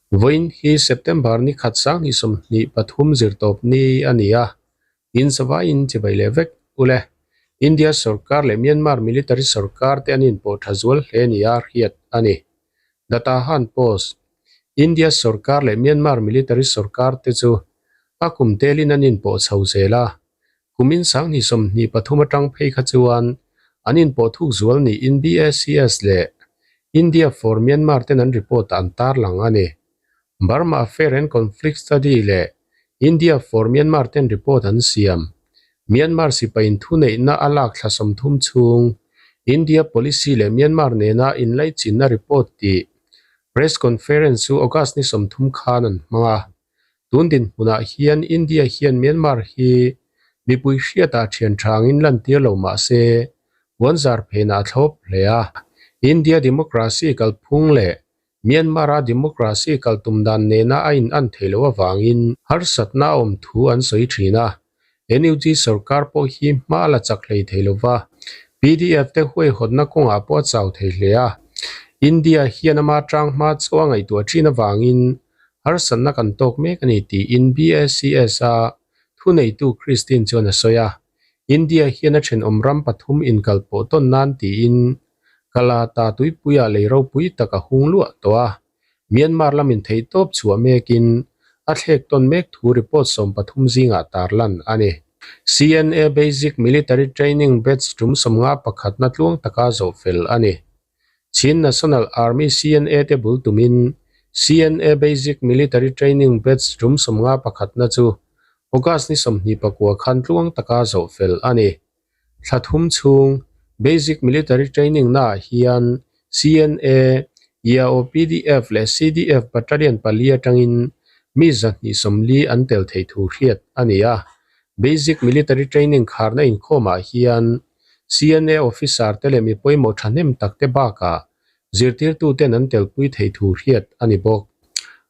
Vawiin hi September ni khat 2023 zirtawp ni a ni a, in zavaiin chibai leh vek ule. India sorkar leh Myanmar military sorkar te an inpawh tha zual hle nia hriat a ni. Data Han Post, India sorkar leh Myanmar military sorkar te chu a kum telin an inpawh chho zel a, Kumin 2023 atang phei kha chuan an inpawh thuk zual niin BACS leh India for Myanmar ten an report ah an tarlang a ni. Burma Affair and Conflict Study leh India for Myanmar ten report an siam. Myanmar sipain thuneihna a lak thla 30 chhung India policy leh Myanmar nena inlaichinna report tih press conference chu August ni 30 khan an hmang a. Tun dinhmunah hian India hian Myanmar hi mipui hriatah thian thangin lantir lo mah se, puanzar phenah a thlawp hle a. India democracy kalphung leh Myanmar-a democracy kal tum dan nena a inan thei loh avangin harsatna a awm thu an sawi thin a. NUG sorkar pawh hi hma a la chak hlei thei lo va, PDF te huaihawtna kawngah pawh a chau thei hle a. India hian ama tang hma chu a ngaihtuah thin avangin harsatna kan tawk mek a ni tiin BACS-a thuneitu Christine chuan a sawi a. India hian a thenawm ram pathum inkalpawh tawn nan tiin Kalata tuipuiah lei ropui tak a hung luah tawh a. Myanmar lamin theihtawp chhuah mekin a thlek tawn mek thu report 13 zingah tarlan a ni. CNA Basic Military Training Batch tum 51 na tluang taka zawh fel a ni. Chin National Army CNA te bul tumin CNA Basic Military Training Batch tum 51 na chu August ni 29 khan tluang taka zawh fel a ni. Thla thum chhung Basic Military Training naah hian CNA, IAO PDF leh CDF Battalion pali atangin mi 240 an tel thei thu hriat a ni a. Basic Military Training kharna inkhawmah hian CNA officer te leh mi pawimawh thahnem tak te bakah zirtirtuten an telpui thei thu hriat a ni bawk.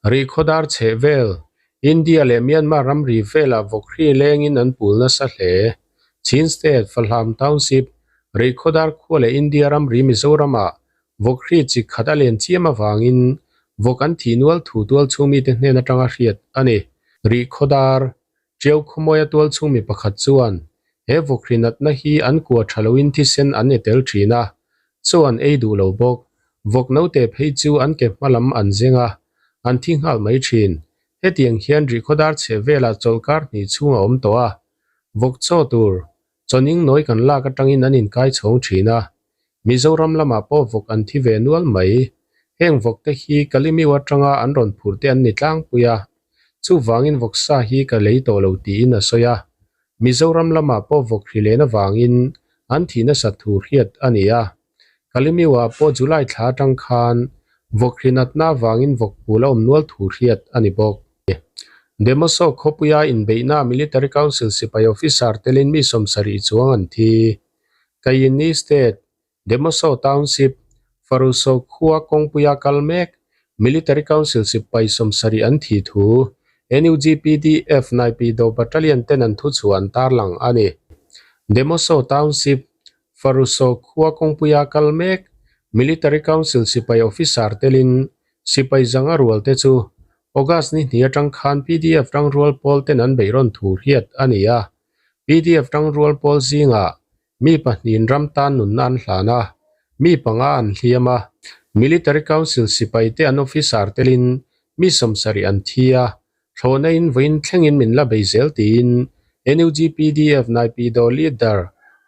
Rihkhawdar chhehvel, India leh Myanmar ramri velah vawkhri lengin an pul nasa hle. Chin State, Fahlam Township, Rihkhawdar khua leh India ramri Mizoramah vawkhri chi khat a len chiam avangin vawk an thih nual thu tualchhung mite hnen atanga hriat a ni. Rihkhawdar, Tiau khawmawia tualchhung mi pakhat chuan he vawkhri natna hi an kua tha loin thisen an e tel thin a, chaw an ei duh lo bawk. Vawk naute phei chu an ke hma lam an zeng a, an thi nghal mai thin. Hetiang hian Rihkhawdar chheh velah chawlhkar hnih chhung a awm tawh a, vawk chaw tur chawning nawi kan lak atangin an inkai chhawng thin a, Mizoram lamah pawh vawk an thi ve nual mai. Heng vawk te hi Kalimiu atanga an rawn phur te an ni tlangpui a, chuvangin vawksa hi ka lei tawh lo tiin a sawi a. Mizoram lamah pawh vawk hri len avangin an thih nasat thu hriat a ni a. Kalimiuah pawh July thla atang khan vawk hri natna avangin vawk phul a awm nual thu hriat a ni bawk. Demoso khawpuia inbeihna Military Council sipai officer telin mi 70 chuang an thi. Kayinni State, Demoso Township, Faruso khua kawngpuia kal mek Military Council sipai 70 an thi thu NUGPDF Naypyidaw Battalion ten an thuchhuah an tarlang a ni. Demoso Township, Faruso khua kawngpuia kal mek Military Council sipai officer telin sipai zanga rual te chu August ni hnih atang khan PDF tangrual pawl ten an beihrawn thu hriat a ni a. PDF tangrual pawl zingah mi pahnihin ram tan nunna an hlan a, mi panga an hliam a. Military Council sipai te an officer telin mi 70 an thi a, thlawhna in vawiin thlengin min la bei zel tiin NUG PDF Naypyidaw leader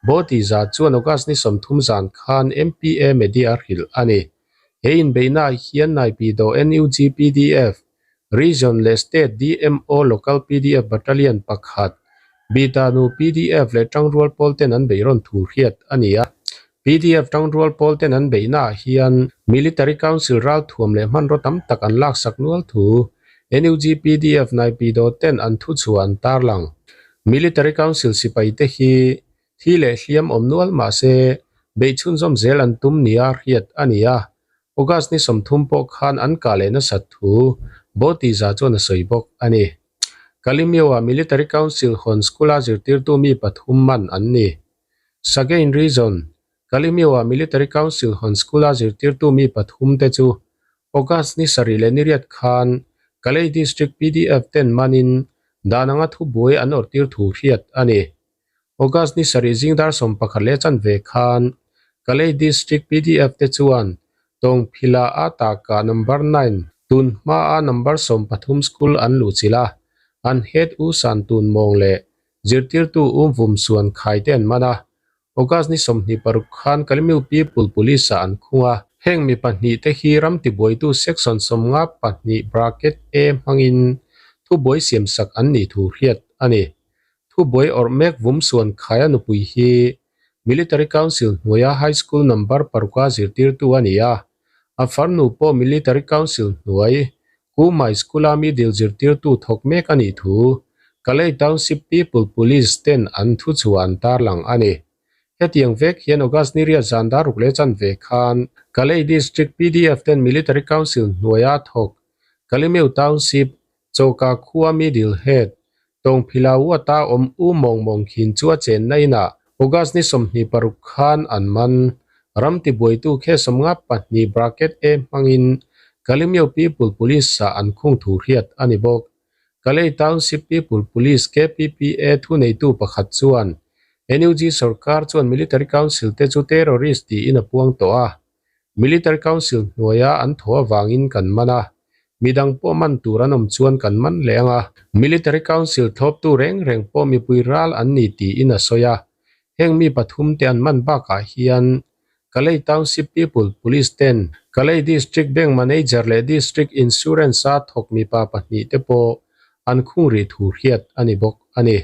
Bawti za chuan August ni 30 zan khan MPA media a hrilh a ni. He inbeihnaah hian Naypyidaw NUG PDF Region leh State DMO Local PDF Battalion pakhat, Bitanu PDF leh Tangrual pawl ten an beihrawn thu hriat a ni a. PDF Tangrual pawl ten an beihnaah hian Military Council ralthuam leh hmanraw tam tak an laksak nual thu NUG PDF Naypyidaw ten an thuchhuah an tarlang. Military Council sipai te hi thi leh hliam awm nual mah se beihchhunzawm zel an tum nia hriat a ni a. August ni 30 pawh khan an kah leh nasat thu Bawti za chuan a sawi bawk a ni. Kalimiawa Military Council hawn School-a zirtirtu mi pathum man an ni. Sagain Region, Kalimiawa Military Council hawn School-a zirtirtu mi pathum te chu August ni sarih leh ni riat khan Kalay District pdf ten manin dan anga thubuai an awrhtir thu hriat a ni. August ni sarih zing dar 11 leh chanve khan Kalay District pdf te chuan Tawngphila a taka number 9 tun hmaa number 13 school an luhchilh a, an head U San Tun Mawng leh zirtirtu U Vum Suan Khai te an man a. August ni 26 khan Kalaymyo People Police ah an khung a. Heng mi pahnih te hi ram tibuaitu section 52 bracket A hmangin thubuai siamsak an nih thu hriat a ni. Thubuai awrh mek Vum Suan Khaia nupui hi Military Council hnuaia High School number paruka zirtirtu a ni a, a farnu pawh Military Council hnuai Kumai School-a middle zirtirtu thawk mek a nih thu Kalay Township People Police ten an thuchhuah an tarlang a ni. Hetiang vek hian August ni riat zan dar ruk leh chanve khan Kalay District pdf ten Military Council hnuaia thawk Kalaymyo Township Choka khua middle head Tawngphila Uata awm U Mawng Mawng khin chu a chenna inah August ni 26 khan an man. Ram tibuaitu khe 52 bracket A hmangin Kalaymyo People Police ah an khung thu hriat a ni bawk. Kalay Township People Police KPPA thuneitu pakhat chuan NUG sorkar chuan Military Council te chu terrorist tiin a puang tawh a. Military Council hnuaia an thaw avangin kan man a, midang pawh man tur an awm chuan kan man leh ang a. Military Council thlawptu reng reng pawh mipui ral an ni tiin a sawi a. Heng mi pathum te an man bakah hian Kalay Township People Police ten Kalay District Bank Manager leh District Insurance-a thawk mipa pahnih te pawh an khung rih thu hriat a ni bawk a ni.